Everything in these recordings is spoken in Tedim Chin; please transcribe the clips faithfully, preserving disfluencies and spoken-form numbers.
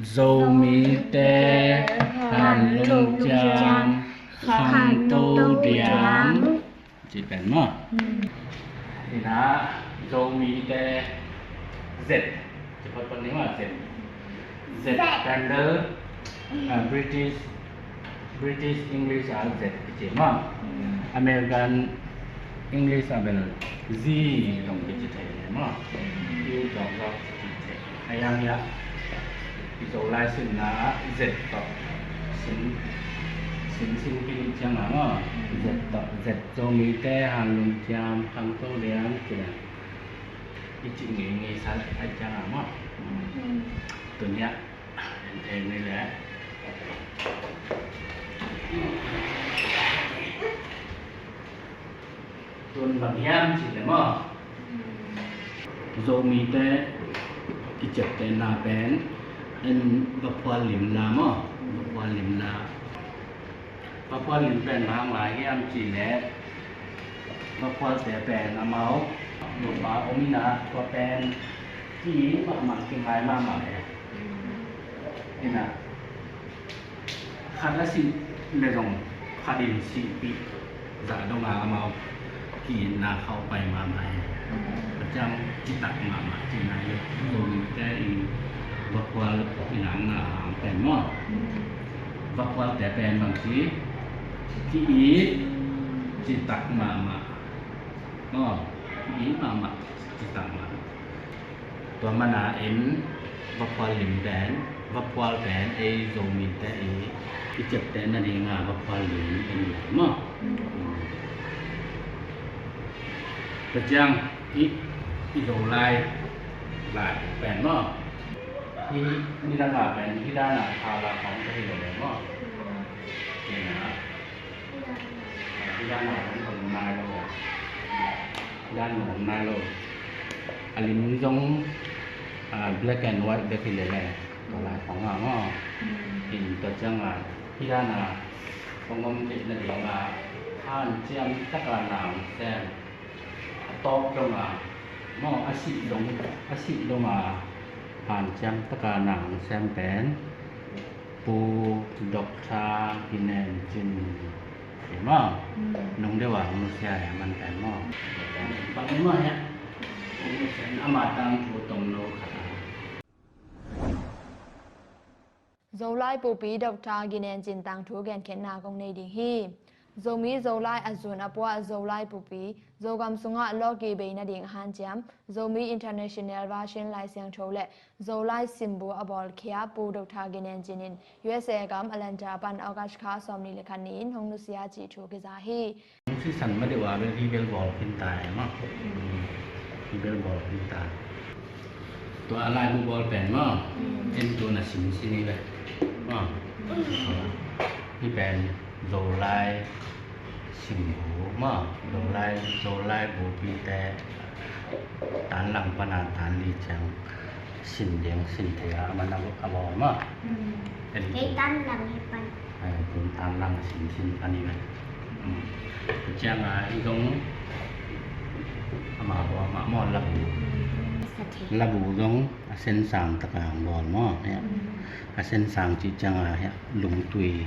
Zomite hanlum ciam, khangto diam. Ci pen maw? Hmm. Ina, Zomite Z. Ci photphot ni maw, Z. Z. Z. Pen bel, ah, British, British English ah Z kici maw? Hmm. American English ah bel Z zong kici thei maw? Hmm. U zong zong kici thei. A yang ya, i Zolai simna ah Z tawh sin, sin, sin kidih ciang a maw? Z tawh, Z Zomite hanlum ciam, khangto diam ci leng i cih ngeingei sa leh a ciang a maw? Tuni ah en thei ni leh. Tun bang hiam cih leh maw? Zomite kiciaptehna pen en vaphual limna maw? Vaphual limna. Vaphual lim pen bang lai hiam cih leh vaphualte pen amau lopa om ina, tua pen ki-it mahmah, kingai mahmah e. Ina. Khat a sih leh zong khat in sihpih zah dong a amau ki-itna khauh pai mahmah hi. Tua ciang citak mahmah cihna hi. Zomite i vaphual i nakna hang pen maw? Vaphualte pen bang ci? Ki-it, citak mahmah. Maw? Ki-it mahmah, citak mahmah. Tua mana en vaphual lim pen, vaphual pen ei Zomite i, i ciapteh nadinga vaphual lim en lai maw? Tua ciang i, i Zolai lai pen maw? Hi, nidang a pen hi dan a thala khawng ka hi lo maw? Hi dan a pen om nai lo. Hi dan a om nai lo. A lim zong, ah, black and white bek hi lele. Tua lai khawng a maw? Hi tua ciang a hi dan a khawng om theih nading a hanciam taka na hong sem. A tawp dong a maw, a sih dong, a sih dong a hanciam taka na hong sem pen Pu Doctor Ginen Cin hi maw? Nung deuh a hong nusia hi a man pen maw? Bang hi maw hiah? Hong nusia in ama tangthu tomno khat a. Zolai Pupi Doctor Ginen Cin tangthu genkhiatna kong nei ding hi. Zomi Zolai a zun a puah Zolai Pupi, Zogam sungah lawki bei nading a hanciam, Zomi International Version Lai Siangtho le Zolai simbu a bawlkhia Pu Doctor Ginen Cin in U S A gam Atlanta pan August kha sawmnih le khat ni-in hong nusia cih thu kiza hi. Hong sisan ma deuh a bel hi bel bawl khin ta e maw? Hi bel bawl khin ta. Tua a laibu bawl pen maw? En tun a simsin hi ve maw? Hi pen Zolai simbu maw? Zolai, Zolai bupite tanlang pana tanli ciang sin ding sin thei a man a bawl maw? Kei tanlang hi pan. Ai, tun tanlang a simsin pan hi ve. Ciang a hi zong ama bawl mah maw labu. Labu zong a sensang taka bawl maw? A sensang cih ciang a lungtui,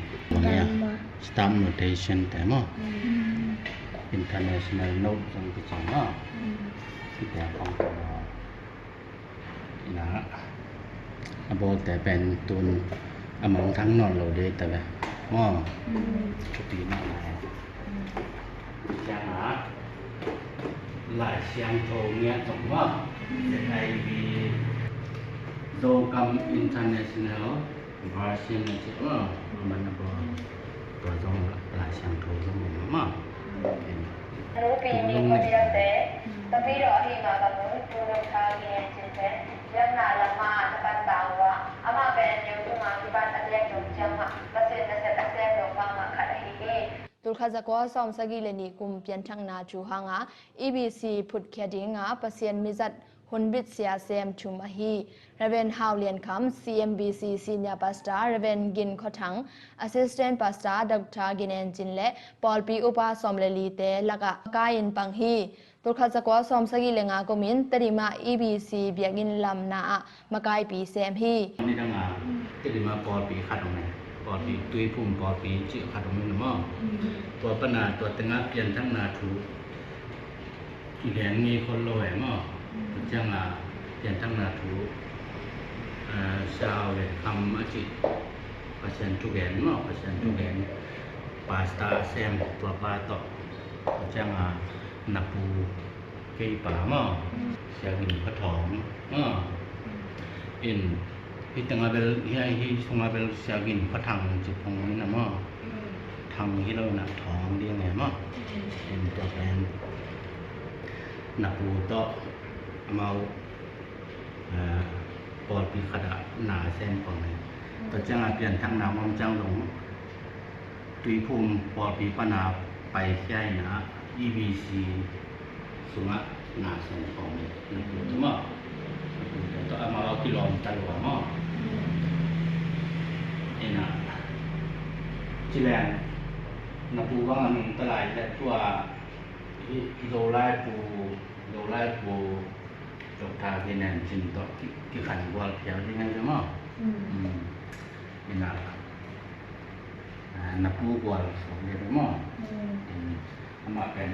staff notation te maw? International note zong kicing maw? Ina a bawlte pen tun a mangthang nawn lo dei ta ve maw? Thupi mahmah e. Ciang a Lai Siangtho ngiat zong maw? Z I V, Zogam International Version a ci maw? A man a bawl. Tua zong Lai Siangtho zong om maw? Nupi mi khuapiangte, Tapidaw ahi mah bangin Pu Doctor Ginen Cin pen biakna lam ah na pan ta uh a, amah pen YouTube ah kipan a tek dong ciang mah Pasian nasep a sem lo mahmah khat ahi hi. Tulkhat zakua sawmsagih le nih kum pianthakna thu hanga E B C phutkhia dinga Pasian mizat hunbit sia sem thum ahi Rev. Hau Lian Kham, C M B C Senior Pastor, Rev. Gin Khua Thang, Assistant Pastor, Doctor Gin En Cin le pawlpi upa sawm le lite lakah makai in pang hi. Tulkhat zakua sawmsagih le nga kumin Tedim ah E B C biakinn lamna ah makaipi sem hi. Nidang a Tua ding mah pawlpi khat om e. Pawlpi, Tuiphum pawlpi cih khat om e na maw. Tua pan a tua teng ah pianthakna thu i gen ngei khol lo e maw. Tua ciang a pianthakna thu, ah, Sia Ven Kham a cih Pasian thugen maw, Pasian thugen. Pastor a sem tua pa tawh. Tua ciang a na pu kei pa maw. Sia Gin Kha Thawng maw. In, hih teng a bel, hih, hih sung a bel Sia Gin Kha Thang ci phung in a maw. Thang hi lo na Thawng ding e maw. In tua pen na pu tawh amau, eh, pawlpi khat ah na sem khol e. Tua ciang a pianthakna om ciang zong Tuiphum pawlpi pan a paikhia in a E B C sungah na sem khol e. Na pu tawh maw. Na pu tawh amau a kilawm ta lua maw. In a ci leng na pu bang a nungta lai leh tua hih Zolai pu, Zolai pu Doctor Gin En Cin tawh ki, kikhan gual phial ding ahi ve maw. In a, ah, na pu gual suak ding ahi ve maw. In amah pen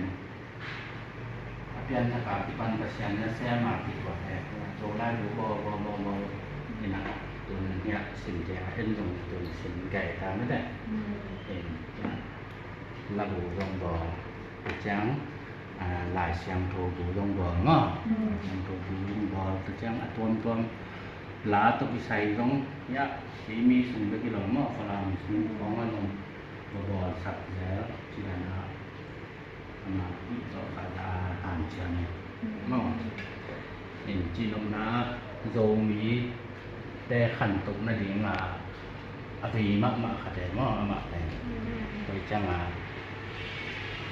a pianthak a kipan Pasian na sem a kituak e. Zolai pu bawl, bawl, bawl, bawl. In a tun hiah sim te a en zong tun sim gai ta mite. In a na bu zong bawl. Tua ciang, ah, Lai Siangtho bu zong bawl maw. Lai Siangtho bu zong bawl. Tua ciang a tuamtuam la tawh kisai zong, ya, Simi sung bek hi lo maw, Falam sung khawng a zong va bawlsak zel ci dan a, ama ih tawh khat a hanciam e maw. In ci nopna Zomite khantoh nading a a vei mahmah khat e maw, amah pen. Tua ciang a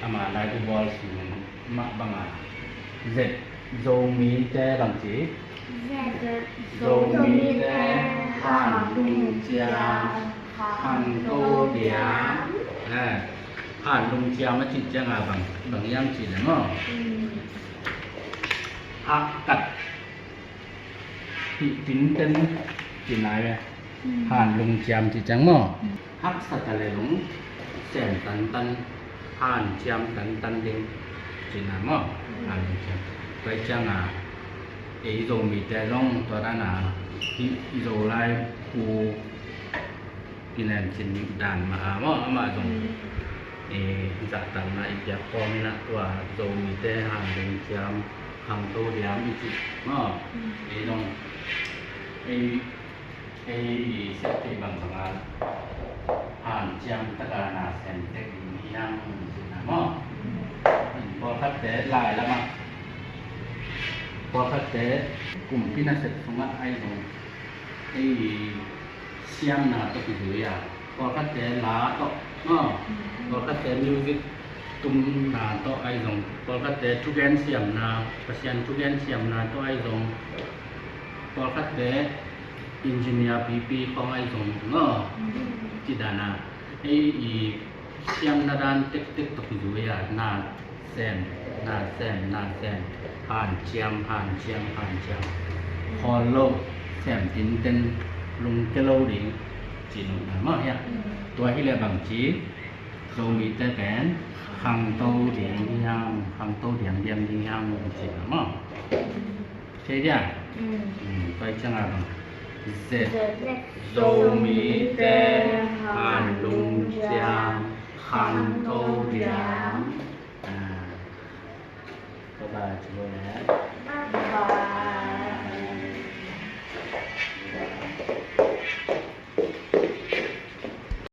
ama lai bu bawl sung mah bang a zet Zomite bang ci. Zomite han lung ciam, khangto diam. Eh, han lung ciam a cih ciang a bang, bang hiam cih leh maw. Hak kat hih tinten ci nai ve. Han lung ciam ci ciang maw. Haksa ta leh lung sem tantan, han ciam tantan ding ci na maw. Han lung ciam. Tua ciang a ei Zomite zong tua dan a hih Zolai pu Gin En Cin dan mah a maw, amah zong, eh, zahtakna i piak khawm in a tua Zomite han lung ciam, khangto diam i cih maw. Ei zong, ei, ei i sep theih bangbang a han ciam tak a na sem tek ding hi hang ci na maw. Pawlkhatte lai lam ah, pawlkhatte kumpi nasep sungah ahi zong ei siamna tawh kizui a, pawlkhatte la tawh, maw, pawlkhatte music tumna tawh ahi zong, pawlkhatte thugen siamna, Pasian thugen siamna tawh ahi zong, pawlkhatte engineer pipi khawng ahi zong, maw, ci dan a ei i siamna dan tektek tawh kizui a, na sem, na sem, na sem, hanciam, hanciam, hanciam. Khawl lo, sem tinten, lungke lo ding, ci nopna maw hiah. Tua hi leh bang ci, Zomite pen khangto diam ding hiam, khangto diam diam ding hiam, ci na maw. Thei dia? Tua ciang a bang. Zet. Zomite han lung ciam, khangto diam. Bye bye ci bo le. Bye bye.